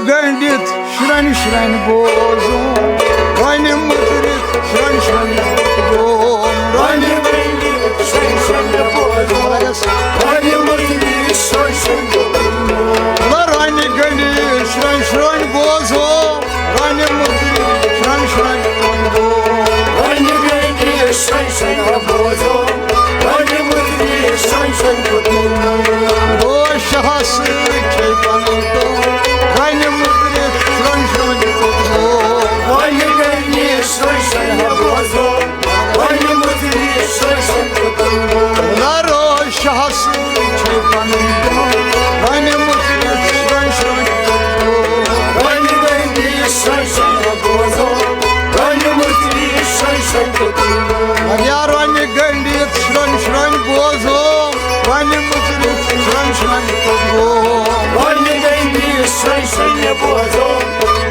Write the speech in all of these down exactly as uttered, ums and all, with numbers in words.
گٔنٛڈِتھ شرٛنۍ شرٛنۍ بوزُن، رۄنہِ مُژرِتھ شرٛنۍ شرٛنۍ بوزُن۔ رۄنہِ گٔنٛڈِتھ شرٛنۍ شرٛنۍ بوزُن، رۄنہِ مُژرِتھ شرٛنۍ شرٛنۍ بوزُن۔ رۄنہِ گٔنٛڈِتھ شرٛنۍ شرٛنۍ بوزُن، رۄنہِ مُژرِتھ شرٛنۍ شرٛنۍ بوزُن۔ رۄنہِ گٔنٛڈِتھ شرٛنۍ شرٛنۍ بوزُن، رۄنہِ مُژرِتھ شرٛنۍ شرٛنۍ بوزُن۔ بوز شاہس سۭتۍ چھے پنُن تہٕ رۄنہِ مُژرِتھ شرٛنۍ شرٛنۍ بوزُن۔ رۄنہِ گٔنٛڈِتھ شرٛنۍ شرٛنۍ بوزُن، رۄنہِ مُژرِتھ شرٛنۍ شرٛنۍ بوزُن۔ نہ روز شاہس سۭتۍ چھے پنٕنۍ تہٕ رۄنہِ مُژرِتھ شرٛنۍ شرٛنۍ بوزُن۔ رۄنہِ گٔنٛڈِتھ شرٛنۍ شرٛنۍ بوزُن، رۄنہِ مُژرِتھ شرٛنۍ شرٛنۍ بوزُن۔ یا رۄنہِ گٔنٛڈِتھ شرٛنۍ شرٛنۍ بوزُن، رۄنہِ مُژرِتھ شرٛنۍ شرٛنۍ بوزُن۔ رۄنہِ گٔنٛڈِتھ شرٛنۍ شرٛنۍ بوزُن،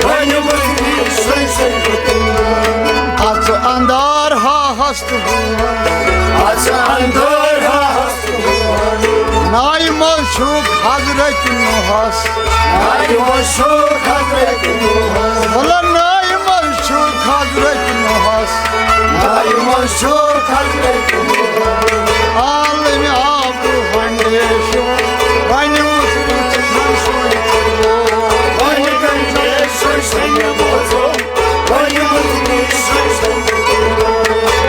رۄنہِ مُژرِتھ شرٛنۍ شرٛنۍ بوزُن۔ اژٕ اندار ہا ہست ہُوس۔ اژٕ اندار ہا ہست ہُوس۔ نایہِ منٛز چھُکھ حضرت نوحس۔ نایہِ منٛز چھُکھ حضرت نوحس۔ وَلہٕ نایہِ منٛز چھُکھ حضرت نوحس۔ نایہِ منٛز چھُکھ حضرت نوحس۔ عالمِ آب ہنڈیشو، وۄنہِ مُژرِتھ شرٛنۍ شرٛنۍ۔ وۄنہِ گٔنٛڈِتھ شرٛنۍ شرٛنۍ بوزُن، رۄنہِ مُژرِتھ شرٛنۍ شرٛنۍ۔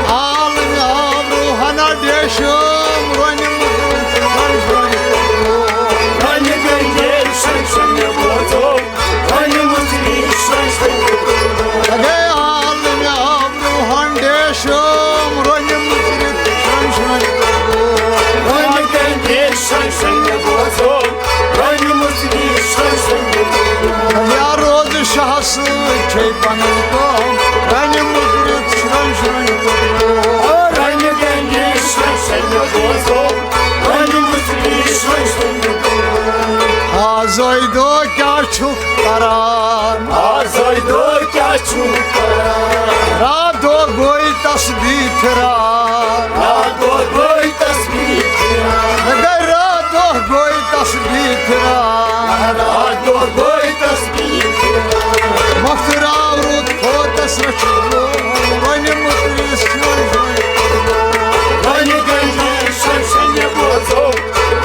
عالمِ آب روحنا ڈیشم، رۄنہِ مُژرِتھ شرٛنۍ شرٛنۍ۔ رۄنہِ گٔنٛڈِتھ شرٛنۍ شرٛنۍ بوزُن، رۄنہِ مُژرِتھ شرٛنۍ شرٛنۍ۔ گٔے عالمِ آب روحن ڈیشم، رۄنہِ مُژرِتھ شرٛنۍ شرٛنۍ۔ رۄنہِ گٔنٛڈِتھ شرٛنۍ شرٛنۍ بوزُن، رۄنہِ مُژرِتھ شرٛنۍ شرٛنۍ۔ یا روز شاہ سۭتۍ چھے پنُن کٲم، رۄنہِ مُژرِتھ شرٛنۍ شرٛنۍ۔ رۄنہِ گٔنٛڈِتھ شرٛنۍ شرٛنۍ بوزُن، رۄنہِ مُژرِتھ شرٛنۍ شرٛنۍ۔ آزے دۄہ کیٛاہ چھُکھ کران؟ آزے دۄہ کیٛاہ چھُکھ کران؟ راتھ دۄہ گوٚے تسبیح پھِران۔ راتھ دۄہ گوٚے تسبیح پھِران۔ مگر راتھ دۄہ گوٚے تسبیح پھِران۔ راتھ دۄہ گوٚے تسبیح پھِران۔ مۄختہٕ راو روٗد فوتس رٔچھِتھ گوٚو، وۄنہِ مُژرِس چھُ وۄنۍ۔ وۄنہِ گٔے شرٛنۍ شرٛنۍ بوزو۔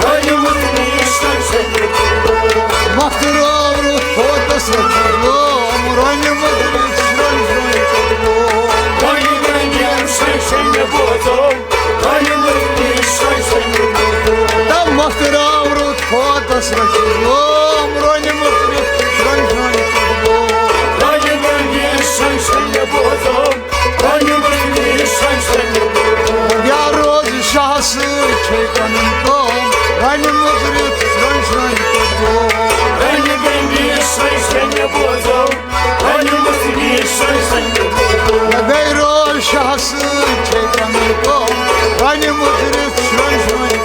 رۄنہِ مُژرِس شرٛنۍ شرٛنۍ۔ مۄختہٕ راو روٗد فوتس رٔچھِتھ گوٚو، رۄنہِ مُژرِس شرٛنۍ شرٛنۍ۔ رۄنہِ گٔنٛڈِتھ شرٛنۍ شرٛنۍ بوزو، رۄنہِ مُژرِس شرٛنۍ شرٛنۍ۔ تہٕ مۄختہٕ راو روٗد فوتس رٔچھِتھ گوٚو، رۄنہِ مُژرِس شرٛنۍ شرٛنۍ۔ رۄنہِ گٔنٛڈِتھ شرٛنۍ شرٛنۍ بوزو، رۄنہِ مُژرِس شرٛنۍ شرٛنۍ۔ یا روز شاہ سۭتۍ چھے پنُن کٲم، رۄنہِ مُژرِس شرٛنۍ شرٛنۍ۔ رۄنہِ گٔنٛڈِتھ شرٛنۍ شرٛنۍ بوزو، رۄنہِ مُژرِس شرٛنۍ شرٛنۍ۔ گٔے روز شاہ سۭتۍ چھے پنٕنۍ کٲم، رۄنہِ مُژرِس شرٛنۍ شرٛنۍ۔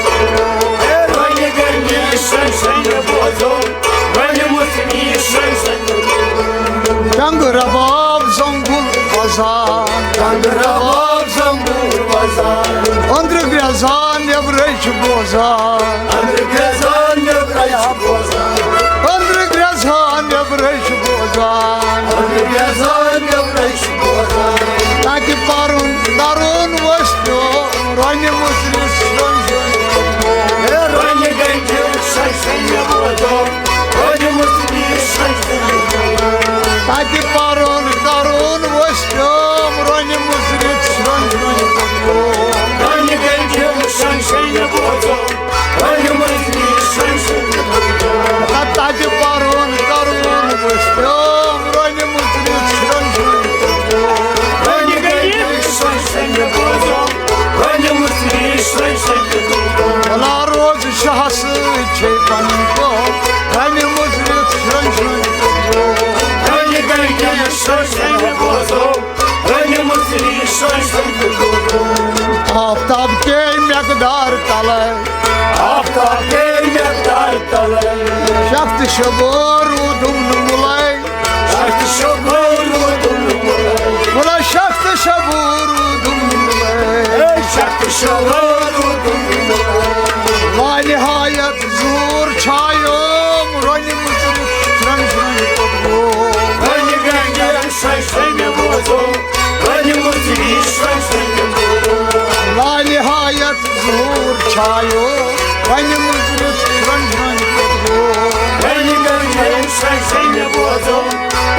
رۄنہِ گٔنٛڈِتھ شرٛنۍ شرٛنۍ بوزو، رۄنہِ مُژرِس شرٛنۍ شرٛنۍ۔ ٹنٛگہٕ رباب زنٛگُل وزان۔ ٹنٛگہٕ رباب زنٛگُل وزان۔ أنٛدرٕ گرٛٮ۪زان نٮ۪برَے چھُ بوزان۔ أنٛدرٕ گرٛٮ۪زان نٮ۪برَے چھُ بوزان۔ أنٛدرٕ گرٛٮ۪زان نٮ۪برَے چھُ بوزان۔ أنٛدرٕ گرٛٮ۪زان نٮ۪برَے چھُ بوزان۔ تَتہِ پَرُن تَرُن وَسہِ پیوٚو، رۄنہِ مُژرِس شرٛنۍ شرٛنۍ۔ ہے رۄنہِ گٔنٛڈِتھ شرٛنۍ شرٛنۍ بوزو۔ رۄنہِ مُژرِس شرٛنۍ شرٛنۍ۔ تَتہِ پَرُن تَرُن وَسہِ پیوٚو، رۄنہِ مُژرِس شرٛنۍ شرٛنۍ۔ رۄنہِ گٔنٛڈِتھ شرٛنۍ شرٛنۍ بوزو۔ رۄنہِ مُژرِس شرٛنۍ شرٛنۍ۔ تَتہِ پَرُن تَرُن وَسہِ پیوٚو، رۄنہِ مُژرِس شرٛنۍ شرٛنۍ۔ رۄنہِ گٔنٛڈِتھ شرٛنۍ شرٛنۍ بوزو۔ رۄنہِ مُژرِس شرٛنۍ شرٛنۍ۔ وَلا روز شاہ سۭتۍ چھے پنٕنۍ کٲم، رۄنہِ مُژرِس شرٛنۍ شرٛنۍ۔ رۄنہِ گٔنٛڈِتھ شرٛنۍ شرٛنۍ بوزو۔ رۄنہِ مُژرِس شرٛنۍ شرٛنۍ۔ آفتاب کے مقدار تلے۔ آفتاب کے مقدار تلے۔ شخت شبو روٗدُم نہٕ مُلے۔ شخت شبو روٗدُم نہٕ مُلے۔ وَلا شخت شبو روٗدُم نہٕ مُلے۔ شخت شبو روٗدُم نہٕ مُلے۔ لا نہایت زوٗر چھایوم، رۄنہِ مُژرِس شرٛنۍ شرٛنۍ۔ آیو، وۄنۍ مُژرِتھ شرٛنٛگۍ شرٛنٛگۍ کوٚت گوٚو۔ وۄنۍ گٔے ییٚمہِ سۄنٛسہِ مےٚ بوزُم،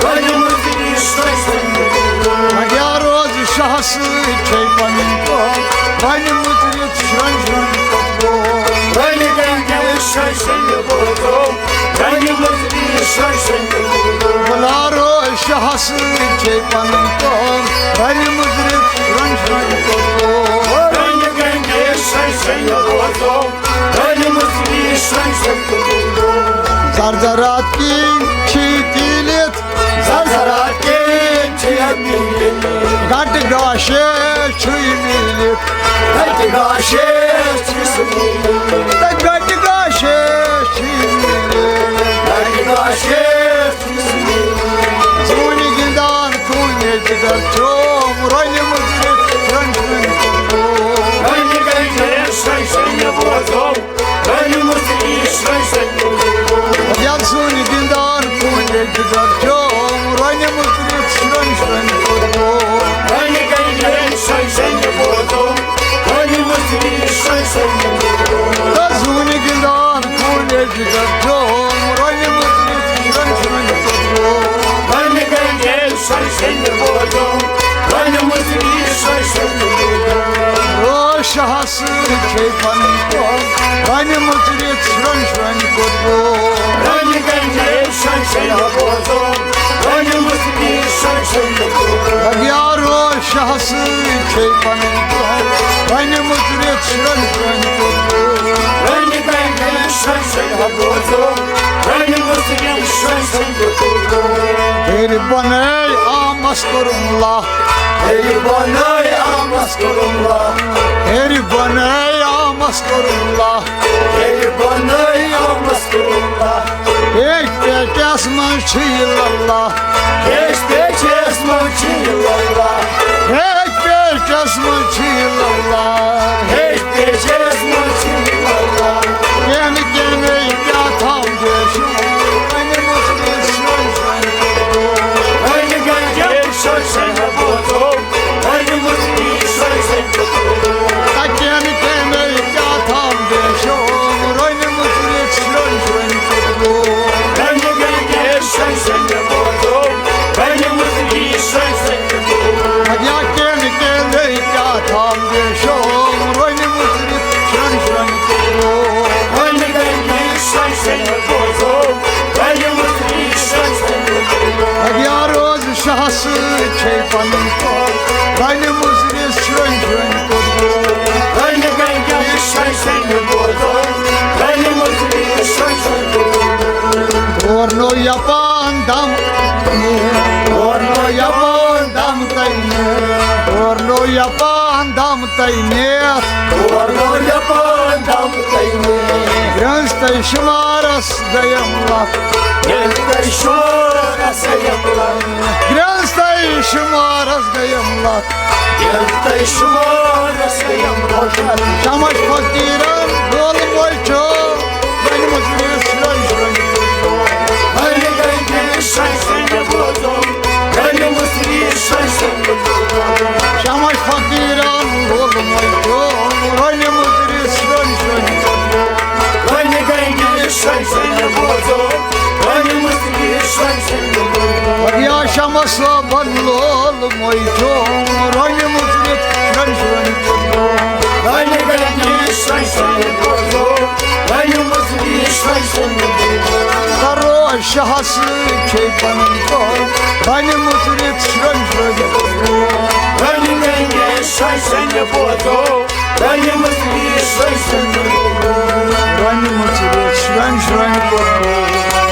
وۄنۍ مُژرِتھ شرٛنٛگۍ شرٛنٛگۍ کوٚت گوٚو۔ اَدٕ یا روزٕ شاہہٕ سۭتۍ چھے پَنٕنۍ کٲم، وۄنۍ مُژرِتھ شرٛنٛگۍ شرٛنٛگۍ کوٚت گوٚو۔ وۄنۍ گٔے ییٚمہِ سۄنٛسہِ مےٚ بوزُم، وۄنۍ مُژرِتھ شرٛنٛگۍ شرٛنٛگۍ کوٚت گوٚو۔ بُلارو شاہہٕ سۭتۍ چھے پَنٕنۍ کٲم، وۄنۍ مُژرِتھ شرٛنٛگۍ شرٛنٛگۍ کوٚت گوٚو۔ وۄنۍ گٔے ییٚمہِ سۄنٛسہِ مےٚ بوزُم، وۄنۍ مُژرِتھ شرٛنٛگۍ شرٛنٛگۍ کوٚت گوٚو۔ زرزرات کِنۍ چھِ تیٖلِتھ، زرزرات کِنۍ چھِ تیٖلِتھ۔ گٹہٕ گاشے چھُے میٖلِتھ۔ گٹہٕ گاشے چھُے میٖلِتھ۔ تہٕ گٹہٕ گاشے چھُے میٖلِتھ۔ گٹہٕ گاشے چھُے میٖلِتھ۔ زوٗنہِ گِنٛدان کوٗنہِ جِگر چوم، رۄنہِ مُژرِتھ شرٛنٛگۍ شرٛنٛگۍ کوٚت گوٚو۔ رۄنہِ گٔے شرٛنٛگۍ شرٛنٛگۍ بوزُم۔ رۄنہِ مُژرِتھ شرٛنٛگۍ شرٛنٛگۍ کوٚت گوٚو۔ یَلہٕ زوٗنہِ گِنٛدان کوٗنہِ جِگر چوم، رۄنہِ مُژرِتھ شرٛنٛگۍ شرٛنٛگۍ کوٚت گوٚو۔ رۄنہِ گٔے شرٛنٛگۍ شرٛنٛگۍ بوزُم، رۄنہِ مُژرِتھ شرٛنٛگۍ شرٛنٛگۍ کوٚت گوٚو۔ تہٕ زوٗنہِ گِنٛدان کوٗنہِ جِگر چوم، رۄنہِ مُژرِتھ شرٛنٛگۍ شرٛنٛگۍ کوٚت گوٚو۔ رۄنہِ گٔے شرٛنٛگۍ شرٛنٛگۍ بوزُم، رۄنہِ مُژرِتھ شرٛنٛگۍ شرٛنٛگۍ کوٚت گوٚو۔ او شاہہٕ سۭتۍ چھے پَنٕنۍ کٲم، رۄنہِ مُژرِتھ شرٛنٛگۍ شرٛنٛگۍ کوٚت گوٚو۔ رۄنہِ گٔے شرٛنٛگۍ شرٛنٛگۍ بوزُم، رۄنہِ مُژرِتھ شرٛنٛگۍ شرٛنٛگۍ کوٚت گوٚو۔ اَدٕ یا روزٕ شاہہٕ سۭتۍ چھے پَنٕنۍ کٲم، رۄنہِ مُژرِتھ شرٛنٛگۍ شرٛنٛگۍ کوٚت گوٚو۔ رۄنہِ گٔے شرٛنٛگۍ شرٛنٛگۍ بوزُم، رۄنہِ مُژرِتھ شرٛنٛگۍ شرٛنٛگۍ کوٚت گوٚو۔ ہیٚرِ بۄنَے آمَس کوٚرُم لَہہ۔ ہیٚرِ بۄنَے آمَس کوٚرُم لَہہ۔ ہیٚرِ بۄنَے آمَس کوٚرُم لَہہ۔ ہیٚرِ بۄنَے آمَس کوٚرُم لَہہ۔ ہیٚچھ پیٹَس منٛز چھُ یہِ لَلہ۔ ہیٚچھ پیٹَس منٛز چھُ یہِ لَلہ۔ ہیٚچھ پیٹَس منٛز چھُ یہِ لَلہ۔ ہیٚچھ پیٹَس منٛز چھُ یہِ لَلہ۔ کینہہ کینہہ کیٛاہ تھاوٕ بے شوم، وۄنہِ مُژرِتھ شرٛنٛگۍ شرٛنٛگۍ کوٚت گوٚو۔ وۄنۍ گٔے ییٚمہِ سۄنٛسہِ مےٚ بوزُم، وۄنۍ مُژرِتھ شرٛنٛگۍ شرٛنٛگۍ کوٚت گوٚو۔ اَدٕ کینہہ کینہہ کیٛاہ تھاوٕ بے شوم، رۄنہِ مُژرِتھ شرٛنٛگۍ شرٛنٛگۍ کوٚت گوٚو۔ وۄنۍ گٔے ییٚمہِ سۄنٛسہِ مےٚ بوزُم، وۄنۍ مُژرِتھ شرٛنٛگۍ شرٛنٛگۍ کوٚت گوٚو۔ اَدٕ یا کینہہ کینہہ کیٛاہ تھاوٕ بے شوم، رۄنہِ مُژرِتھ شرٛنٛگۍ شرٛنٛگۍ کوٚت گوٚو۔ وۄنۍ گٔے ییٚمہِ سۄنٛسہِ مےٚ بوزُم، وۄنۍ مُژرِتھ شرٛنٛگۍ شرٛنٛگۍ کوٚت گوٚو۔ اَدٕ یا روزٕ شاہہٕ سۭتۍ چھے پَنٕنۍ کٲم، رۄنہِ مُژرِتھ شرٛنٛگۍ شرٛنٛگۍ کوٚت گوٚو۔ وۄنۍ گٔے ییٚمہِ سۄنٛسہِ مےٚ بوزُم، وۄنۍ مُژرِتھ شرٛنٛگۍ شرٛنٛگۍ کوٚت گوٚو۔ تورٕ نوٚو یَپان دَم، تورٕ نوٚو یَپان دَم تَے نِتھ۔ تورٕ نوٚو یَپان دَم تَے نِتھ۔ تورٕ نوٚو یَپان دَم تَے نِتھ۔ گرٛنٛز تَے شُمارَس گٔیم لَتھ۔ گرٛنٛز تَے شُمارَس گٔیم لَتھ۔ گرٛنٛز تَے شُمارَس گٔیم لَتھ۔ گرٛنٛز تَے شُمارَس گٔیم لَتھ۔ شمس فقیٖرَن لولہٕ موے چھُ۔ وۄنۍ مُژرِتھ شرٛنٛگۍ شرٛنٛگۍ کوٚت گوٚو۔ وۄنۍ گٔے ییٚمہِ سۄنٛسہِ مےٚ بوزُم، وۄنۍ مُژرِتھ شرٛنٛگۍ شرٛنٛگۍ کوٚت گوٚو۔ شمس فقیٖرَن لولہٕ موے چھُ، وۄنۍ مُژرِتھ شرٛنٛگۍ شرٛنٛگۍ کوٚت گوٚو۔ وۄنۍ گٔے ییٚمہِ سۄنٛسہِ مےٚ بوزُم، وۄنۍ مُژرِتھ شرٛنٛگۍ شرٛنٛگۍ کوٚت گوٚو۔ یا شمس صٲبَن لولہٕ موے چھُ، رۄنہِ مُژرِتھ شرٛنٛگۍ شرٛنٛگۍ کوٚت گوٚو۔ وۄنۍ گٔے ییٚمہِ سۄنٛسہِ مےٚ بوزُم، وۄنۍ مُژرِتھ شرٛنٛگۍ شرٛنٛگۍ کوٚت گوٚو۔ کَرو شاہَس سۭتۍ چھے پَنٕنۍ کٲم، وۄنۍ مُژرِتھ شرٛنٛگۍ شرٛنٛگۍ کوٚت گوٚو۔ وۄنۍ گٔے ییٚمہِ سۄنٛسہِ مےٚ بوزُم، وۄنۍ مُژرِتھ شرٛنٛگۍ شرٛنٛگۍ کوٚت گوٚو۔ وۄنۍ مُژرِتھ شرٛنٛگۍ شرٛنٛگۍ کوٚت گوٚو۔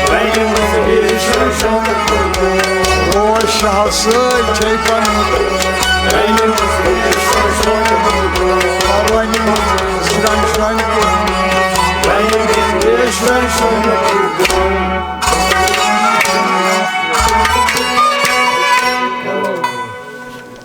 وۄنۍ مُژرِتھ شرٛنٛگۍ شرٛنٛگۍ کوٚت گوٚو۔ روز شاہَس سۭتۍ چھے پَنٕنۍ کٲم۔ وۄنۍ مُژرِتھ